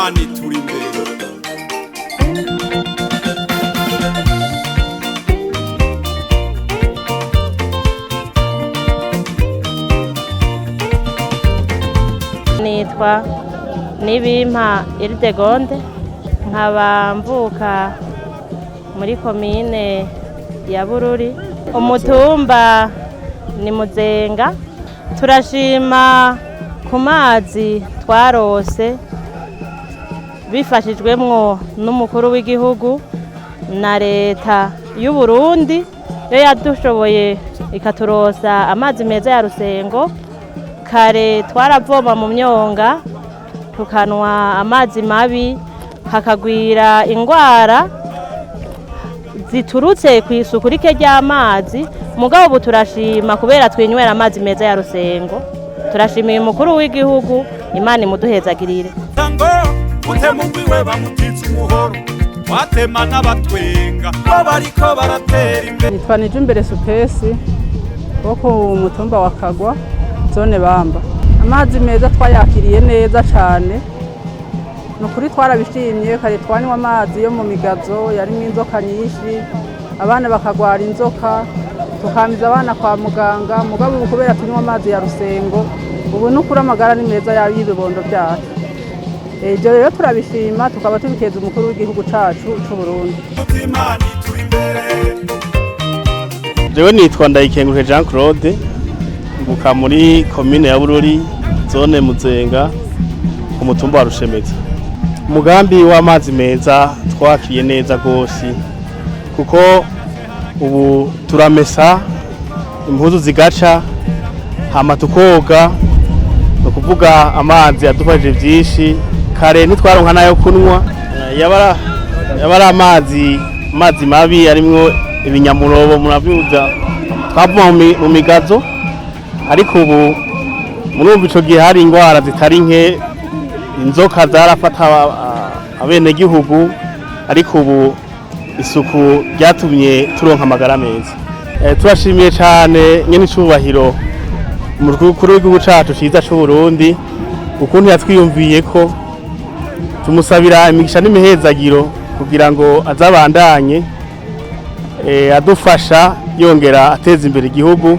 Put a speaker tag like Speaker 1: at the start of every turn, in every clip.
Speaker 1: Imana ituri imbere.
Speaker 2: Nitwa Nibimpa Iridegonde, nkaba mvuka muri komine ya Bururi, umutumba ni Muzenga. Turashima ku mazi twarose bifashijwemwo n'umukuru w'igihugu na leta y'u Burundi, yo yadushoboye ikaturosa amazi meza ya Rusengo. Kare twaravoma mu myonga tukanwa amazi mabi, hakagwira ingwara ziturutse ku isuku rike ry'amazi. Mugabo ubu turashima kubera twinywera amazi meza ya Rusengo. Turashimiye umukuru w'igihugu, Imana imuduhezagirire.
Speaker 1: Ngo utema ugwiwe bamutitse umuhoro, watema n'abatwenga bo bariko baratera imbere.
Speaker 3: Nitwa Nijimbere Supesi wo ku mutumba wa Kagwa, zone Bamba. Amazi meza twayakiriye neza cyane, ni ukuri twarabishimye. Kare twanywa amazi yo mu migazo yarimo inzoka nyinshi, abana bakagwara inzoka, tukamiza abana kwa muganga. Mugabo ubu kubera tunywa amazi ya Rusengo, ubu ni ukuri amagara ni meza y'ibibondo byacu. Ibyo rero turabishima, tukaba tubikeza umukuru w'igihugu cacu c'u Burundi.
Speaker 1: Imana ituri imbere.
Speaker 4: Jewe nitwa Ndayikenguruke Jean Claude, mvuka muri komine ya Bururi, zone Muzenga, ku mutumba wa Rushemeza. Umugambi w'amazi meza twakiriye neza gose, kuko ubu turamesa impuzu zigaca, hama tukoga. Ni ukuvuga amazi yadufashije byinshi. Kare ntitwaronka n'ayo kunywa. Yaba ari amazi mabi arimwo ibinyamurobo, muravyumva, twavoma mu migazo. Ariko ubu murumva ico gihe hari ingwara zitari nke, inzoka zarafata abenegihugu, ariko ubu isuku ryatumye turonka amagara meza. Turashimiye cane nyene icubahiro umukuru w'igihugu cacu ciza c'u Burundi, ukuntu yatwiyumviye ko tumusabira imigisha n'imihezagiro kugira ngo azabandanye adufasha, yongera ateza imbere igihugu.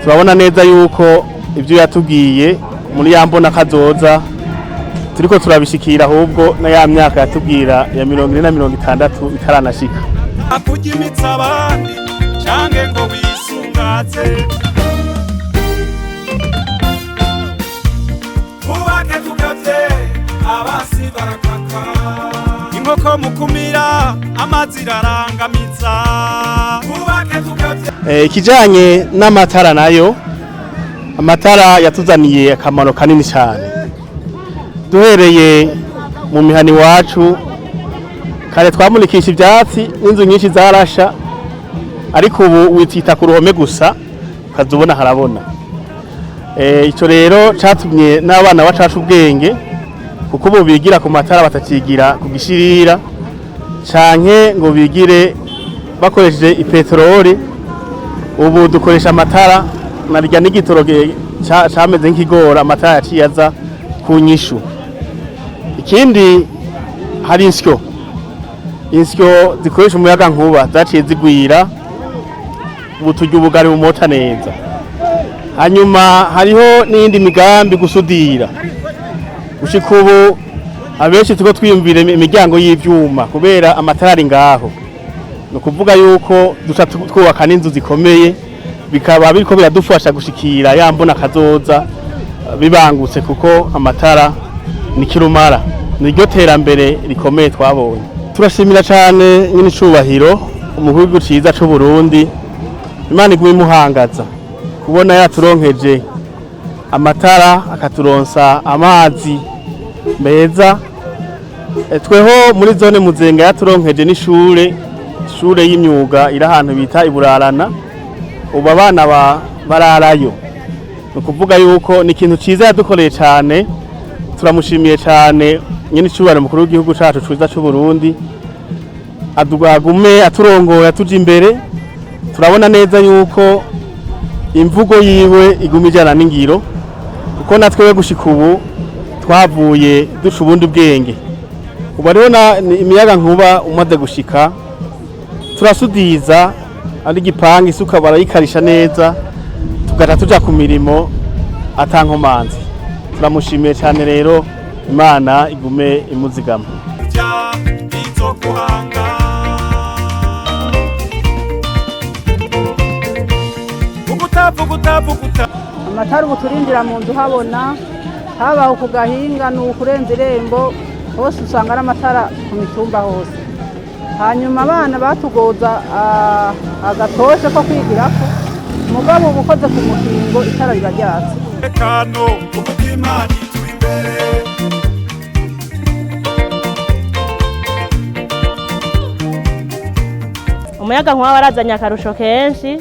Speaker 4: Turabona neza yuko ibyo yatubwiye muri ya mbona kazoza turiko turabishikira, ahubwo na ya myaka yatubwira ya 40 na 60 itaranashika.
Speaker 1: Kurya imitsi abandi canke ngo wisungatse, twubake tugavye, abasi barakaka inkoko mukumira amazi irarangamiza, twubake tugavye.
Speaker 4: Ikijanye n'amatara nayo, amatara yatuzaniye akamaro kanini cyane. Duhereye mu mihani iwacu, kare twamulikisha ibyatsi n'inzu nyinshi zarasha, ariko ubu witita ku ruhome gusa ukaza ubona harabona. Ico rero catumye n'abana bacaca ubwenge, kuko ubu bigira ku matara, batakigira ku gishirira canke ngo bigire bakoresheje ipeteroli. Ubu dukoresha amatara, narya n'igitoro cameze nk'ikigora, amatara yaciye aza ku nyishu. Ikindi, hari insyo zikoresha umuyaga nkuba zaciye zigwira, ubu turya ubugari bumota neza. Hanyuma hariho n'iyindi migambi, gusudira. Gushika ubu abenshi turiko twiyumvira imiryango y'ivyuma kubera amatara ari ngaho. Ni ukuvuga yuko duca twubaka n'inzu zikomeye, bikaba biriko biradufasha gushikira ya mbona kazoza bibangutse, kuko amatara ni kirumara, niryo terambere rikomeye twabonye. Turashimira cane nyine icubahiro umukuru w'igihugu ciza c'u Burundi, Imana igume imuhangaza kubona yaturonkeje amatara, akaturonsa amazi meza. Tweho muri zone Muzenga yaturonkeje n'ishure, ishure y'imyuga iri ahantu bita Iburarana. Ubu abana bararayo. Ni ukuvuga yuko ni ikintu ciza yadukoreye cane. Turamushimiye cane nyene icubahiro umukuru w'igihugu cacu ciza c'u Burundi, agume aturongoye, atuja imbere. Turabona neza yuko imvugo yiwe iguma ijana n'ingiro, kuko natwe gushika ubu Twavuye duca ubundi bwenge. Ubu rero imiyaga nkuba umaze gushika, turasudiza ari igipanga, isuka barayikarisha neza, tugaca tuja ku mirimo atankomanzi. Turamushimiye cyane rero, Imana igume imuzigama.
Speaker 1: Izokuhanga ugutavuga.
Speaker 3: Amatara ubu turindira mu nzu habona, habaho ku gahinga, ni ukurenza irembo hose usanga ari amatara ku mitumba hose. Hanyuma abana batugoza agatoshe ko kwigirako, mugabo uba ukoze ku mukingo itara riba ryatse.
Speaker 1: Tekano umutima nituri imbere.
Speaker 2: Umuyaga nkuba warazanye akarusho kenshi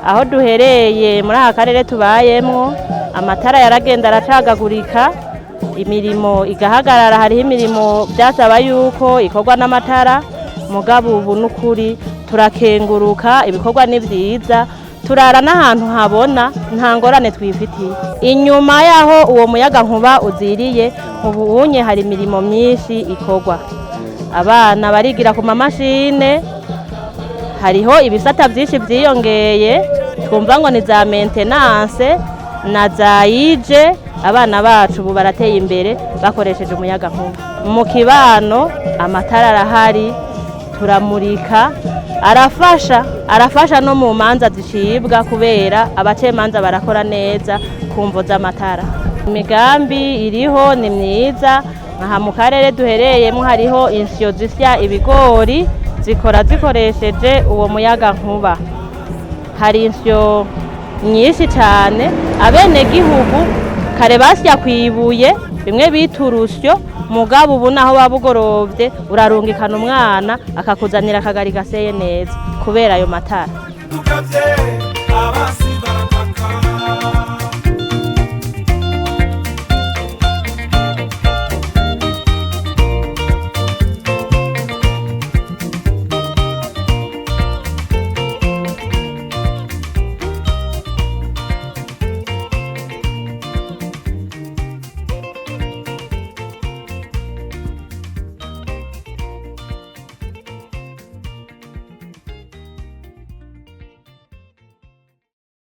Speaker 2: aho duhereye muri aka karere tubayemwo. Amatara yaragenda aracagagurika, imirimo igahagarara. Hariho imirimo byasaba yuko ikorwa n'amatara, mugabo ubu n'ukuri turakenguruka, ibikorwa ni byiza, turara n'ahantu habona, nta ngorane twifitiye. Inyuma y'aho uwo muyaga nkuba uziriye, ubu unye hari imirimo myinshi ikorwa, abana barigira ku mamashine, hariho ibisata byinshi byiyongeye twumva ngo ni za maintenance na za ije. Abana bacu ubu barateye imbere bakoresheje umuyaga nkuba. Mu kibano amatara arahari, turamurika, arafasha, arafasha no mu manza zicibwa, kubera abacemanza barakora neza ku mvo z'amatara. Imigambi iriho ni myiza. Aha mu karere duhereyemo hariho insyo zisya ibigori, zikora zikoresheje uwo muyaga nkuba. Hari insyo nyinshi cyane. Abenegihugu kare basya ku ibuye, bimwe bita urusyo, mugabo ubu naho waba ugorovye urarungikana umwana akakuzanira akagari gaseye neza kubera ayo matara.
Speaker 1: Tukavye abasi.